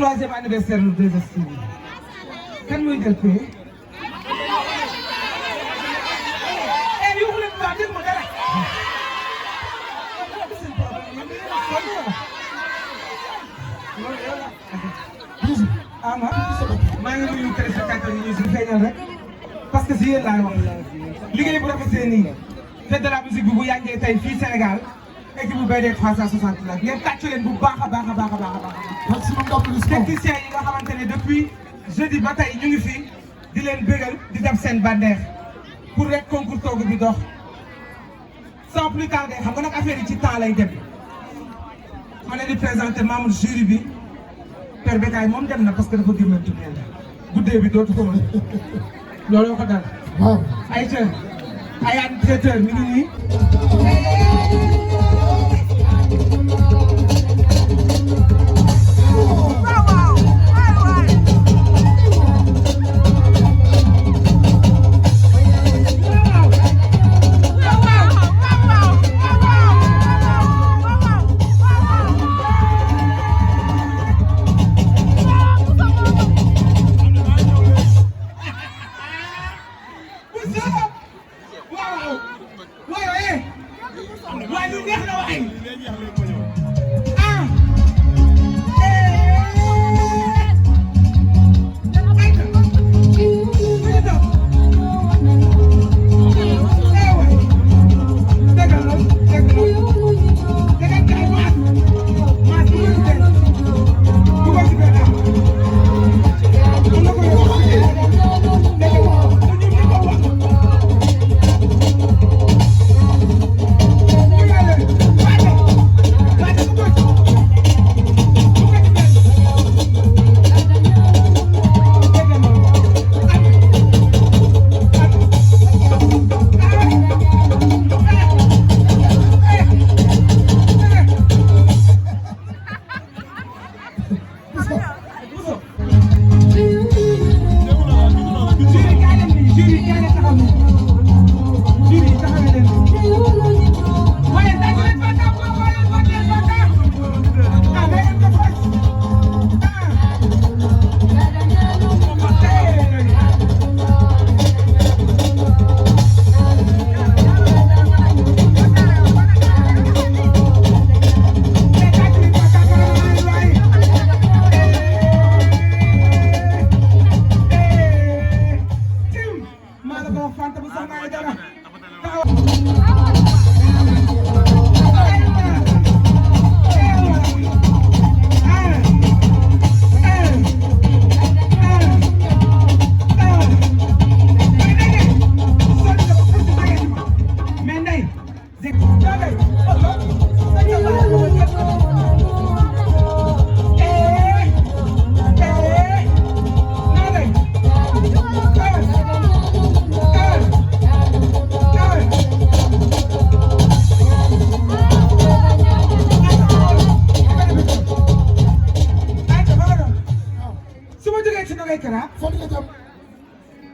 troisième anniversaire lu 2STV kan mooy jël pay yuuxu leen baax dégg ma dara ama maa ngi nuyu téléspectateurs yi ñuy si feeñal rek parce que si yéen laay wax liggéey bu rafetee nii fête de la musique bi bu yàggee tey fii Sénégal équipe bu BD 360 la ngeen tàccu leen bu baax a baax a baax a baax a baax. techniciens yi nga xamante ne depuis jeudi ba tey ñu ngi fi di leen bégal di def seen bandeex pour rek concours togg bi dox sans plus tarder xam nga nag affaire yi ci temps lay dem ma leen di présenter membre jury bi Père Bécaye moom dem na parce que dafa gëmmentu neen guddee bi dootu ko mën looloo ko dal waaw ay ca ay animateur mi ngi nii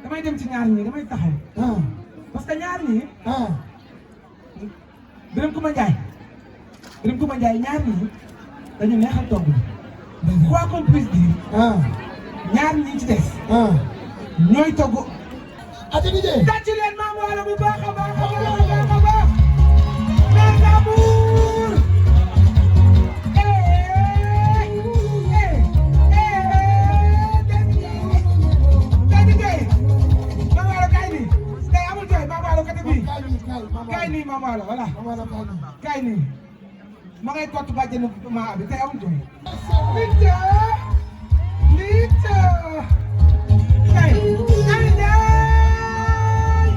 damay dem ci ñaar ñi damay taxaw parce que ñaar ñi Birame Coumba Ndiaye ñaar ñi dañu neexal togg quoi qu'on puisse dire ñaar ñi ci des ñooy togg ati di jee tàcc leen maam wala bu baax a baax a baax a baax Mère Damour kaay nii maam wala voilà kaay nii ma ngay kottu bàjjenu maa bi tey amul jooy Lita kay Ami Njaay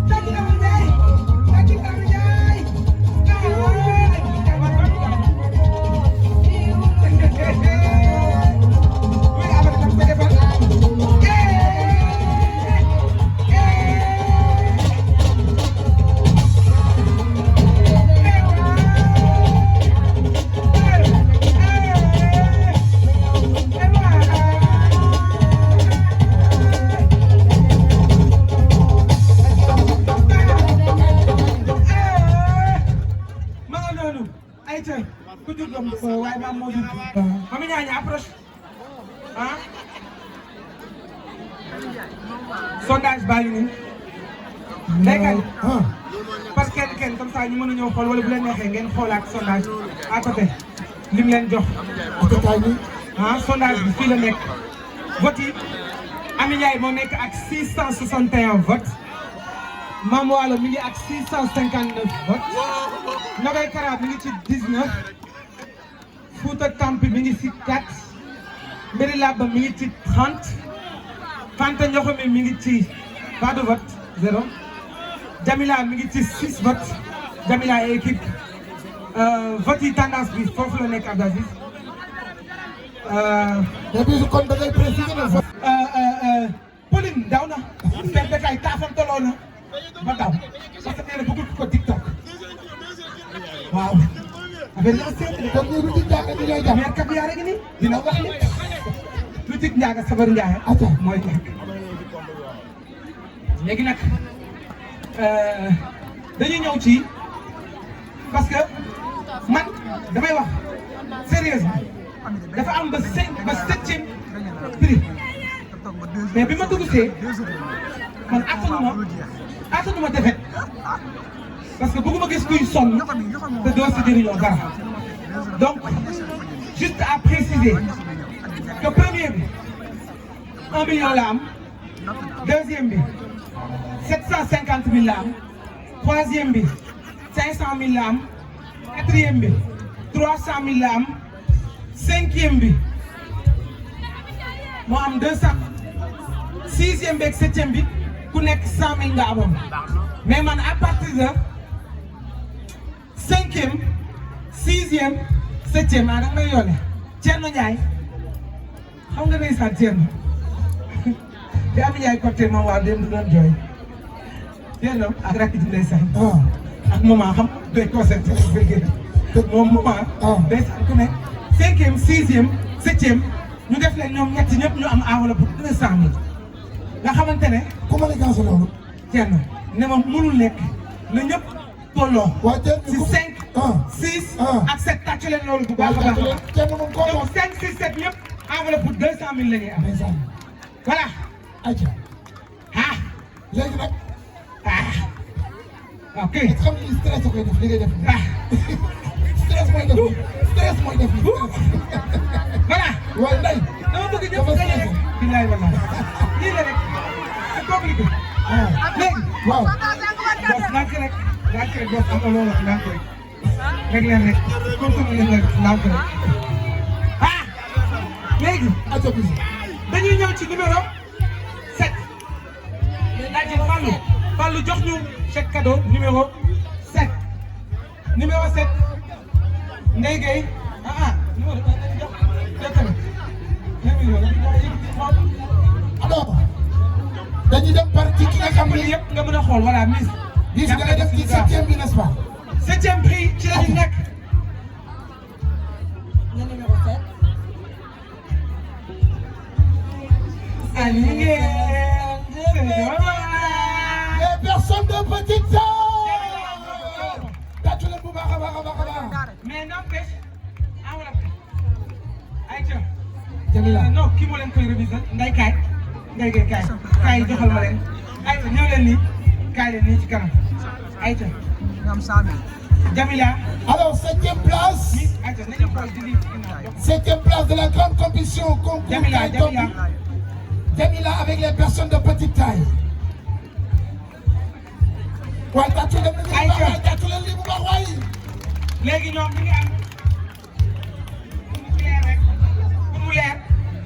tàcc Ami Njaay tàcc Ami Njaay sondage baa ngi nii. ndeykat parce que kenn comme ça ñu mën a ñëw xool wala bu leen neexee ngeen xoolaat sondage à côté lim leen jox. Sondage bi fii la nekk vote yi Amy Ndiaye moo nekk ak 661 votes Mame Wallo mi ngi ak 659 votes Nogay Kara mi ngi ci 19 Fouta Tampi mi ngi ci 4 Mbiri Laba mi ngi ci 30 Fanta Ndiokhome mi ngi ci pas de vote 0 Jamila mi ngi ci 6 votes Jamila et équipe vote yi tendance bi foofu la nekk Abdou Aziz. mais bisu kon da ngay préciser ne vote. Pauline daw na. mais Bécaye taafam toloo na ba daw parce que nee na bëggul ko TikTok. waaw. affaire yi seet kon ñu ngi jàkka di lay jàpp. mais kat yaa rek ni dina wax ni lu tig njaaga sabar njaaga. mooy nekk. léegi nag dañuy ñëw ci parce que man damay wax sérieusement dafa am ba 7e prix mais bi ma dugg see man attanuma defet parce que bëgguma gis kuy sonn te doo si jëriñoo dara donc juste à préciser que premier bi 1 million la am deuxième bi 750 000 la am troisième bi 500 000 la am quatrième bi 300 000 la am cinquième bi moo am 200 sixième bi ak septième bi ku nekk 100 000 nga amoon mais man à partir de cinquième sixième septième da nga may yónnee Thierno Ndiaye xam nga ndeysaan Thierno bi Amy Ndiaye côté moom waa démb doon jooy Thierno ak rakk ji ndeysaan ak maman xam day concerté moom maman ndeysaan ku nekk cinquième sixième septième ñu def leen ñoom ñetti ñëpp ñu am enveloppe pour 200 000 nga xamante ne. comment la gaaw loolu. Thierno ne ma mënul nekk na ñëpp tolloo. waa Thierno si 5 6 ak 7 tàcc leen loolu bu baax a baax. Thierno moom koo donc 5 6 7 ñëpp enveloppe pour 200 000 la ñuy am. voilà. ayca. léegi nag. ok. xam nga stress koy def li ngay def. stress mooy def stress mooy def voilà. waaye Ndeye. dama bëgg ñëpp gañe rek. bilaay wallaay lii la rek c'est compliqué. léegi. waaw. boss nànk rek boss am na loo wax nànk rek. rek leen rek continue leen rek nànk rek. léegi. ayca bisu. dañuy ñëw ci numéro 7. daal di Fallou jox ñu chèque cadeau numéro 7. numéro 7. Ndeye Gueye numéro alors dañuy dem par ci ki nga xam ne yëpp nga mën a xool voilà mise. bii si nga def ci 7e bi n'est-ce pas. 7e prix ci la ñu nekk. le numéro 7. Aliou ngeen. les personnes de petite taille. tàccu leen bu baax a baax a baax a baax. mais n'empêche enveloppe ayca. Jamila non kii moo leen koy réviser Ndeye kaay. Ndeye Gueye kaay joxal ma leen. ayca ñëw leen nii kaay leen nii ci kanam ayca. Jamila. alors 7e place. ayca nañu xool di lii. 7e place de la grande compétition concours. Jamila avec les personnes de petite taille. waaye tàccu leen bu baax waaye tàccu leen lii bu baax waaye. léegi ñoom ñu ngi am pour mu leer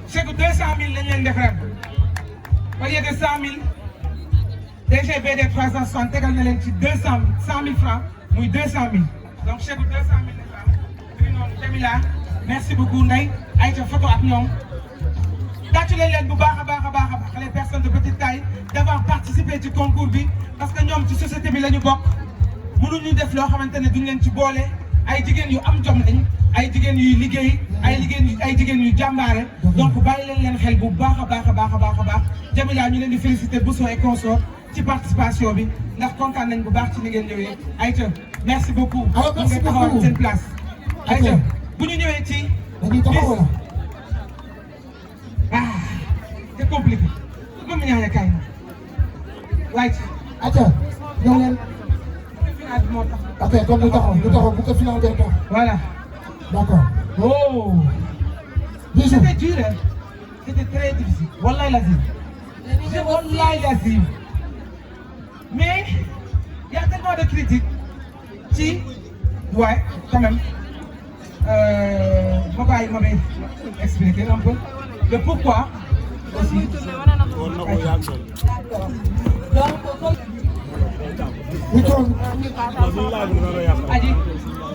chèque 200 000 lañ leen def ren au lieu de 100 000 DGBD 360 tegal na leen ci 100 000 francs muy 200 000 donc chèque 200 000 lañ am. muy noonu Jamila merci beaucoup Ndeye ayca photo ak ñoom tàccu leen bu baax a baax a baax a baax les personnes de petite taille d'avoir participé ci concours bi parce que ñoom ci société bi la ñu bokk mënuñu def loo xamante ne duñ leen ci boole. ay jigéen yu am jom lañ ay jigéen yuy liggéey ay jigéen yu jàmbaare donc bàyyi leen xel bu baax a baax a baax a baax a baax Jamila ñu leen di féliciter Bousso et consort ci participation bi ndax kontaan nañ bu baax ci ni ngeen ñëwee ayca merci beaucoup. alors merci beaucoup ngeen taxawal seen place. ayca bu ñu ñëwee ci. dañuy taxaw wala. c'est compliqué. moom mi ñaanee kaay waay. acca ñëw leen. final bi moo tax. ok kon ñu taxaw bu ko final bee tax. voilà. d'accord. oh. Bijou. C'était dur hein. C'était très difficile. Wallahi lazim. Wallahi lazim. Mais il y a tellement de critiques. Si. Ouais, quand même. Ma bàyyi ma bay expliquer un peu le pourquoi aussi. Aji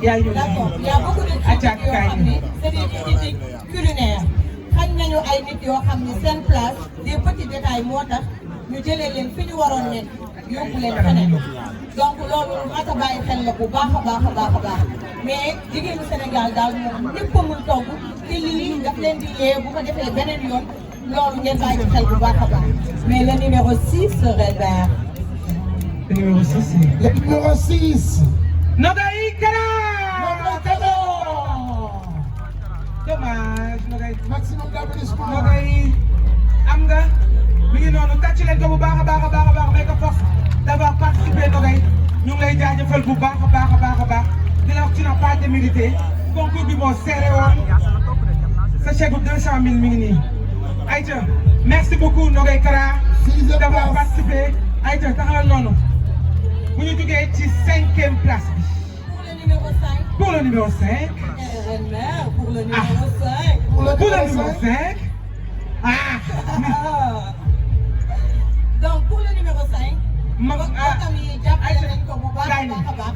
yaay ñu. D'accord, il y a beaucoup de critiques yoo xam ne c'est des critiques culinaires. xañ nañu ay nit yoo xam ne seen place des petits détails moo tax ñu jëlee leen fi ñu waroon nekk yóbbu leen feneen donc loolu mat a bàyyi xel la bu baax a baax a baax a baax mais jigéenu Sénégal daal moom ñëpp a mun togg te lii daf leen di yee bu ko defee beneen yoon loolu ngeen bàyyi ci xel bu baax a baax mais le numéro 6 serait vert. Le numéro 6. Le numéro 6. Nogaï Kara. Nogaï Kara. Dommage Nogaï. Maximum d'applaudissements. Nogaï am nga mi ngi noonu tàcc leen ko bu baax a baax a baax a baax may ko force d'avoir participé Nogaï ñu ngi lay jaajëfal bu baax a baax a baax a baax di la wax tu n'as pas démérité concours bi moo serré woon sa chèque bu 200 000 mi ngi nii. Aïcha merci beaucoup Nogaï Kara d'avoir participé. Aïcha taxawal noonu bu ñu jógee ci 5e place bi. Pour le numéro 5. Pour le numéro 5. Pour le numéro 5. Pour le numéro 5. Ah. Donc pour le numéro 5. ma bokkam yi jàppale nañ ko bu baax a baax a baax.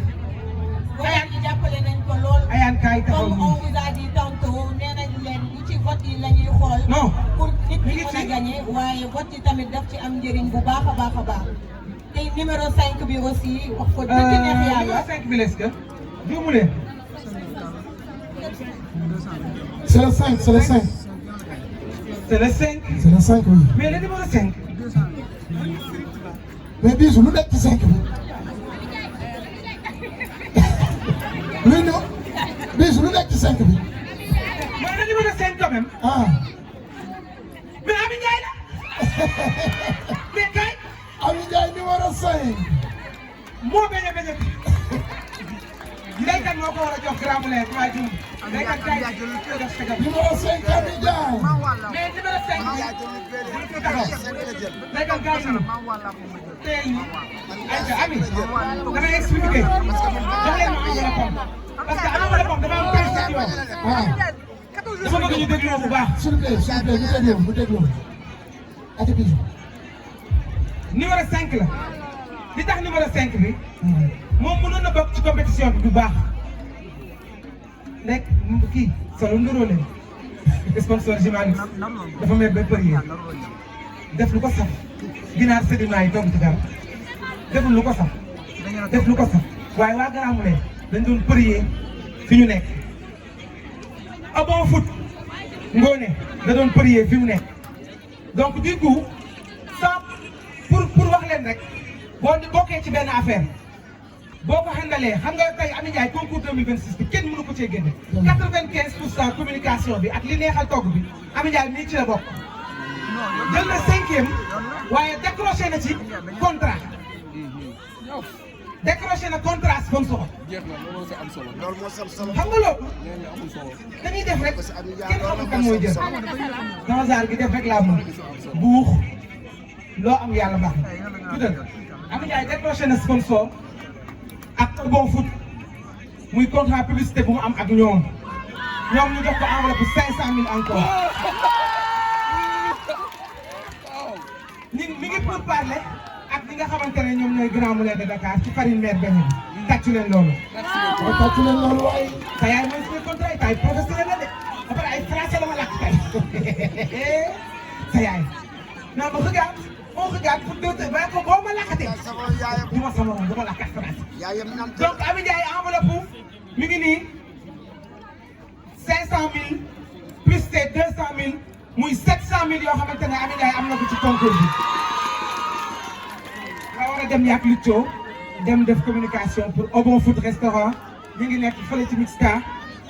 bokkam yi jàppale nañ ko lool. Ayane kaay taxaw comme on vous a dit tantôt nee nañ leen lu ci vote yi la ñuy xool. non pour nit ñi mën a gagné waaye vote yi tamit daf ci am njëriñ bu baax a baax a baax. te numéro 5 bi aussi wax ko dëgg neex yàlla. numéro 5 bi est-ce que juumu leen. C'est le 5, c'est le 5. C'est le 5. C'est le 5, oui. Mais le numéro 5. Mais Bijou, lu nekk ci 5 bi. Oui, non. Bijou, lu nekk ci 5 bi. Mais le numéro 5 quand même. Ah. Mais Ami Ndiaye la. Mais kay. Ami Ndiaye numéro 5. moo bañ a bañ a. Ndeykan moo ko war a jox grand moulin maa juum. Ndeykan kay def sa gab. Numéro 5 Ami Ndiaye. Mais numéro 5 bi. bu ñu taxaw. Ndeykan kay sunu. teel ni. Aïcha Ami. damay expliquer. jox leen ma enveloppe parce que enveloppe dafa am précision. Ah. dafa bëgg ñu déglu bu baax. S'il vous plaît, mu déglu. Ati Bijou. numéro 5 la. li tax numéro 5 bi. moom mënoon na bokk ci compétition bi bu baax. nekk kii solo nduroo leen. sponsor Jimalix dafa mel ba përier. def lu ko saf. ginaar sédiment yi toog ci dara. deful lu ko saf. def lu ko saf. waaye waa Grand Moulin dañ doon përier fi ñu nekk. Obon Foot Ngoné da doon përier fi mu nekk. donc du coup sans pour wax leen rek boo bokkee ci benn affaire boo ko xandalee xam nga tey Ami Ndiaye concours 2026 bi kenn mënu ko cee génne. 95% communication bi ak li neexal togg bi Ami Ndiaye mii ci la bokk. jël na 5e waaye décroché na ci contrat. décroché na contrat sponsor. xam nga loolu dañuy def rek kenn xamul kan mooy jël. Nazar gi def rek laa mën buux loo am yàlla baax na. tuddal Ami Ndiaye décroché na sponsor ak Obon Foot muy contrat publicité bu mu am ak ñoom ñu jox ko enveloppe 500 000 encore. mi ngi pour parler ak ñi nga xamante ne ñoom ñooy Grand Moulin de Dakar ci farine mère beñe bi tàccu leen loolu. tàccu leen loolu waaye. sa yaay mooy suñu contrat yi tay professionnel la de ba pare ay français la ma lakk tay sa yaay non ma regarde on regarde pour deux ba ko boo ma lakkatee du ma sama moom du ma lakk ak français. donc Ami Ndiaye enveloppe mi ngi nii 500 000 plus ces 200 000 muy 700 000 yoo xamante ne Ami Ndiaye am na ko ci concours bi. nga war a dem yàq Lucho dem def communication pour Obon Foot restaurant ñu ngi nekk fële ci Mixta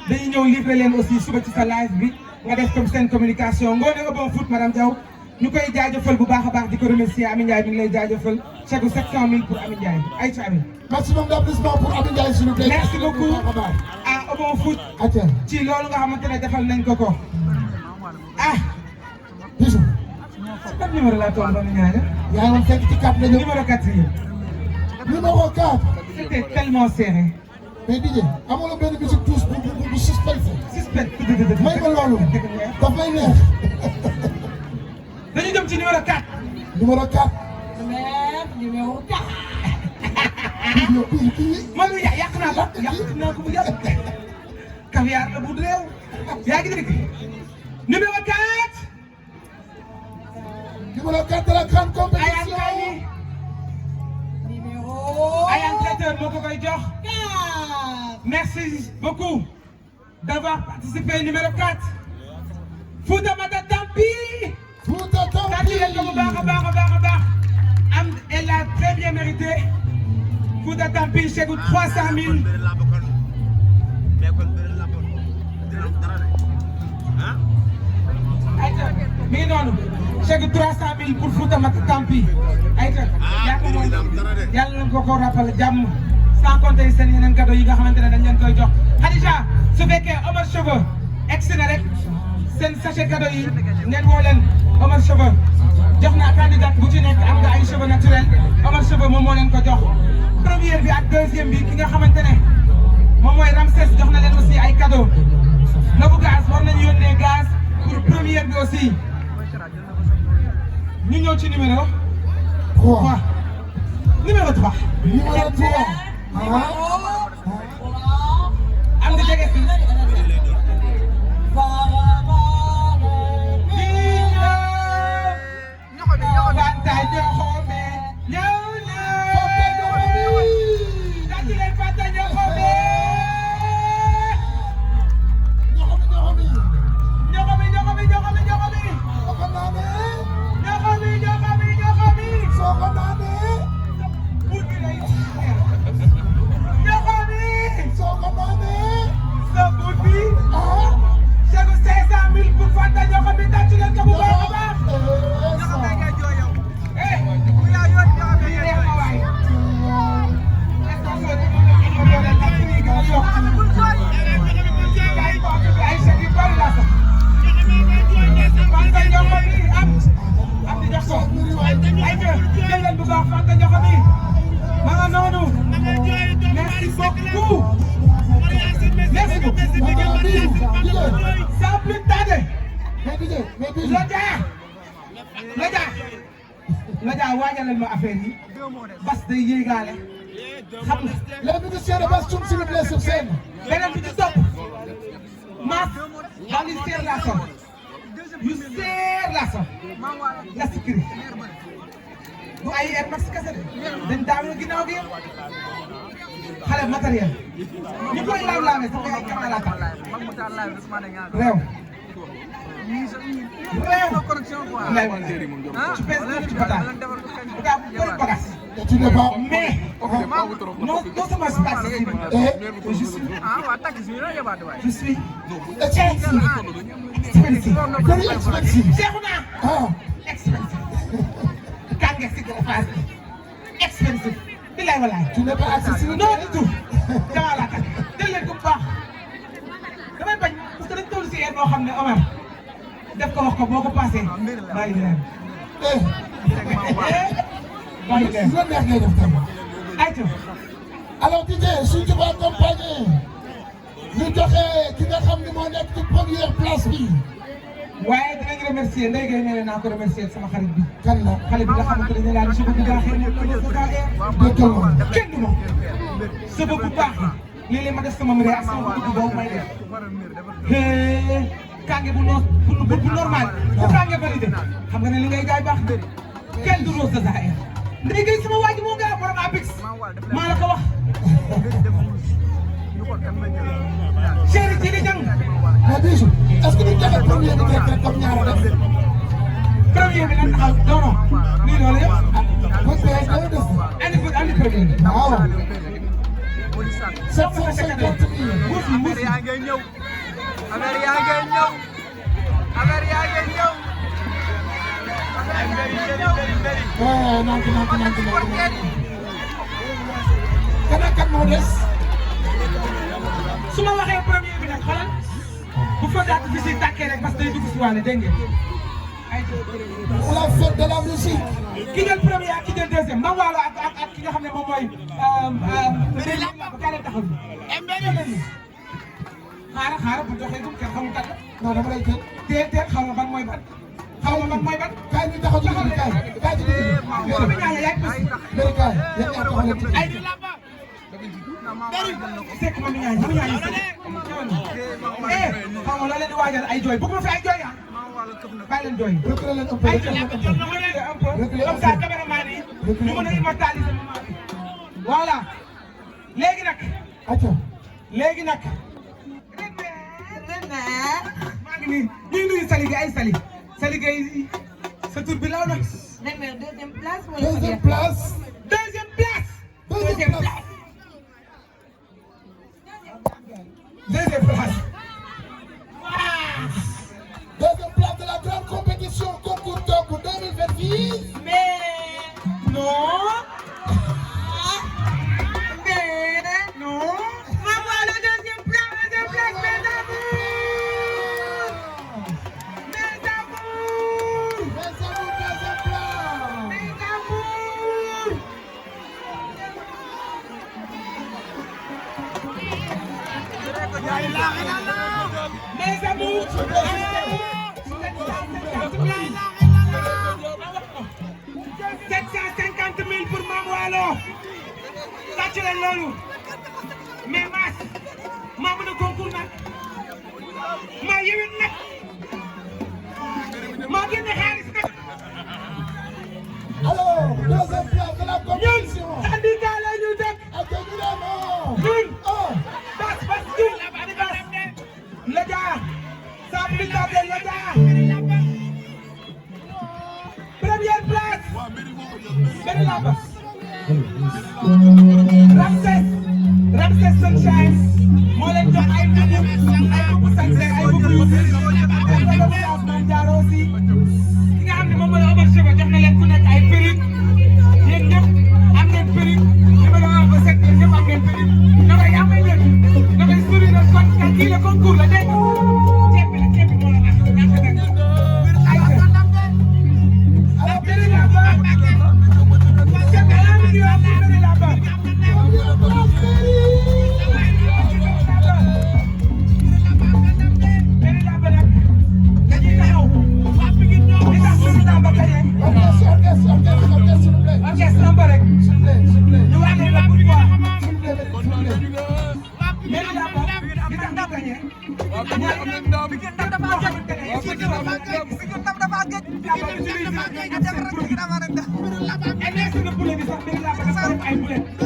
dañuy ñëw livrer leen aussi suba ci sa live bi nga def comme seen communication Ngoné Obon Foot madame Diaw ñu koy jaajëfal bu baax a baax di ko remercier Ami Ndiaye mi ngi lay jaajëfal chèque 700 000 pour Ami Ndiaye ay ci Ami. maximum d'applaudissements pour Ami Ndiaye s'il vous plaît. merci beaucoup à Omo Foot ci loolu nga xamante ne defal nañ ko ko ah. Bijou. ban numéro laa toll ba mu ñaare. yaa ngi woon fekk ci 4 la numéro 4 yi. numéro 4. c'était tellement serré. mais DJ amoon benn musique tous bu suspense. suspense. may ma loolu. daf may neex. dañu dem ci numéro 4. numéro 4. numéro 4. man mii yàq naa ko bu yàgg. caviar la bu réew. yaa ngi dégg. numéro 4. numéro 4 de la grande compétition. Ayane traiteur moo ko koy jox. merci beaucoup d'avoir participé numéro 4. Foutamata Tampi. Fouta Tampi. Elle a très bien mérité. Fouta Tampi chèque 300 000. ayca mi ngi noonu chèque 300 000 pour Foutamata Tampi. ayca yaa ko moom yàlla nañu ko rappel jàmm sans compter seen yeneen cadeau yi nga xamante ne dañ leen koy jox. Khadija su fekkee Omar Cheveux egsi na rek seen sachet cadeau yi ngeen woo leen Omar Cheveux jox naa candidat bu ci nekk am nga ay cheveux naturels Omar Cheveux moom moo leen ko jox. première bi ak deuxième bi ki nga xamante ne moom mooy Ramsès jox na leen aussi ay cadeau Nabou Gaz war nañu yónnee gaz pour première bi aussi ñu ñëw ci numéro 3. numéro 3. numéro 3. am nga jege fi. Sans plus tarder. Lodja waajalal ma affaire yi bas day yéegaale xam nga. les musiciens de Bass Thioung s'il vous plaît sur scène. beneen bi ci topp Mass maa ngi seer laa sol yu seer laa sol nga sikiri du ay Air Max kese de dañ daaw ginnaaw gi xale matériel ñu koy laam-laamee sax ay kamala tax réew tu pèses loolu ci bataay bataay bu bëri bagage tu n'es pas. mais non seulement je participe je suis expensive. Very expensive. Cheikhouna expensive. Kange si gën a phase bi expensive. bilaay walaay. tu n'es pas accessible. non du tout. damaa laa tàgg jël leen ko bu baax damay bañ parce que dañ toll si yéen moo xam ne Omar def ko wax ko boo ko passé bàyyi leen. bàyyi leen. lu neex ngay def tamit. ayca. alors DJ suñ ci ba accompagné ñu joxe ki nga xam ne moo nekk ci première place bi. waaye dinañ remercier Ndeye Gueye nee naa ko remercier sama xarit bi. kan la xale bi nga xamante ne laa ni suba bu baaxee moom la ko gaa air. dëggal ma. kenn du ma. suba bu baaxee léeg-léeg ma def sama mbir ak sama dugub boobu may def. kànge bu normal. bu kànge validé xam nga ne li ngay jaay baax na. kenn du Rose de Zaïre. Ndeye Gueye sama waa ji moo gën a borom Apix maa la ko wax. chéri ci li jàng. mais Bijou est-ce que duñ joxe premier bi rek comme ñaar def. premier bi lan taxaw non non lii loolu yëpp. parce que dama def. andi premier bi. waaw. 750 000. affaire yaa ngay ñëw. affaire yaa ngay ñëw. nank. Kan moo des. su ma waxee premier bi nag xoolal bu fa daat bi si tàkkee rek parce que day dugg si waale dégg ngeen. pour la fête de la musique. ki jël premier ak ki jël deuxième Mame Wallo ak ki nga xam ne moom mooy Mbéri Lamba ba kaale taxaw bi. xaaral bu doxee gum kenn xamul kat la. non dama lay jël. teel xaw ma ban mooy ban. kaay ñu taxaw ci digg bi kaay ci digg bi. Mami Ñaaña yaay pës. Mbéri kaay yéen ñaar taxaw leen ci digg bi. Seck Mami Ñaaña Seck. xaw ma loo leen di waajal ay jooy bëgguma fi ay jooy ah. bàyyi leen jooy. reculer leen un peu reculer leen un peu. reculer comme ça caméraman yi ñu mën a immortaliser moment bi. voilà léegi nag. maa ngi nii ñu ngi nuyu Sali Gueye ay Sali Gueye sa tur bi law na. deuxième place wala deuxième place. deuxième place de la grande compétition concours Togg 2026. mais non. Mame Wallo deuxième place mes amours. 750 000 pour Mame Wallo. tàcc leen loolu. mais maa mën a concours nag. maa yewin nag. maa génne xaalis nag. alors deuxième place de la compétition. ñun syndicat la ñu dëkk. ñun. bas ñun. Lodja. sans plus tarder Lodja. première place. Mbéri Lamba. Ramses Sunshine moo leen jox ay mbubu sanse ay mbubu yu Ousmane Diarra aussi ki nga xam ne moom mooy Omar Cheba jox na leen ku nekk ay perruque yéen ñëpp am ngeen perruque numéro 1 ba 7 yéen ñëpp am ngeen perruque na koy yaa may dégg na koy sori na kon kii la concours la dégg ceeb bi moo la ak ay Mbéri Lamba ceeb bi ala mi yoo Mbéri Lamba ay